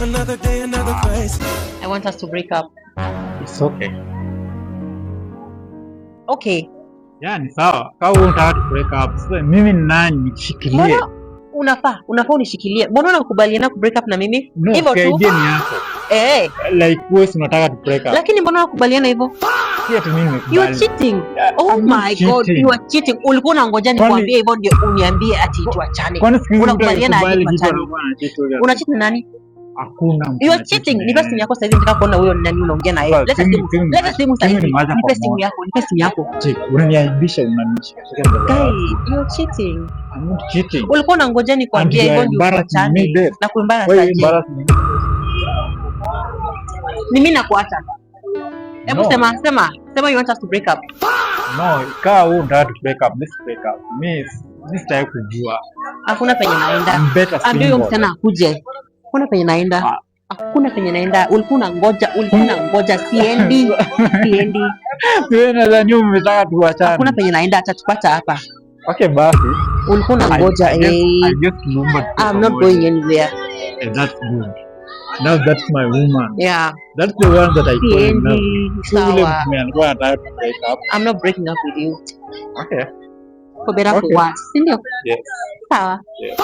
Another day, another place. I want us to break up. It's okay. Okay. Yeah, ni sawa. Kama wewe unataka tu break up, sasa mimi ni nani nikushikilie? Mbona unafaa unishikilie? Mbona unakubaliana ku break up na mimi? No, Hivyo tu. idea ni yako. Eh, Like wewe si unataka tu break up. Lakini mbona unakubaliana hivyo? Si ati mimi You are nimekubali. cheating. Oh I'm not my God, cheating. You are cheating. Ulikuwa unangoja nikwambie hivyo ndio uniambie ati tuachane. Kwani siku hizi mtu Unakubaliana aje akikubali kitu tuachane? anakuwa anacheat huyo? Una cheat na nani? Hakuna mtu You are anacheat cheating. na Nipe yeye. Simu yako sasa hivi, nataka kuona huyo ni nani unaongea naye. Sasa, Leta simu. Leta simu sasa simu hivi. nimeacha Nipe kwa simu moto. yako. Nipe simu yako. Chick, unaniaibisha, unanishika mbele ya Guy, watu. you are cheating. I'm not cheating. Ulikuwa unangoja nikwambie And you hivyo are ndio embarrassing me, tuachane. Babe. Na kuembarrass Why you aje? embarrass me? Ni mimi nakuacha. Hebu No. sema, sema, sema you want us to break up. No, kaa wewe unataka tu break up, let's break up. Mimi sitaki kujua. Hakuna penye naenda. I'm better Ambia huyo single. msichana akuje. Hakuna penye naenda. Ah. Hakuna penye naenda. Ulikuwa unangoja, ulikuwa unangoja. Siendi. Siendi. Wewe nadhani umetaka tuachane. Hakuna penye naenda, atatupata hapa. Okay, basi. Ulikuwa unangoja. Eh. I just naomba tuwe I'm not pamoja. going anywhere. Eh, that's good. Now that's my woman. Yeah. That's the one that I fall in love. Siendi. Si ule Sawa. mtu mwenye alikuwa anataka tu break up. I'm not breaking up with you. Okay. For better for Okay. worse. Si ndio? Yes. Sawa. Yes.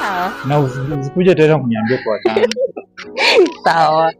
Sawa. Na usikuje tena kuniambia tuachane. Sawa.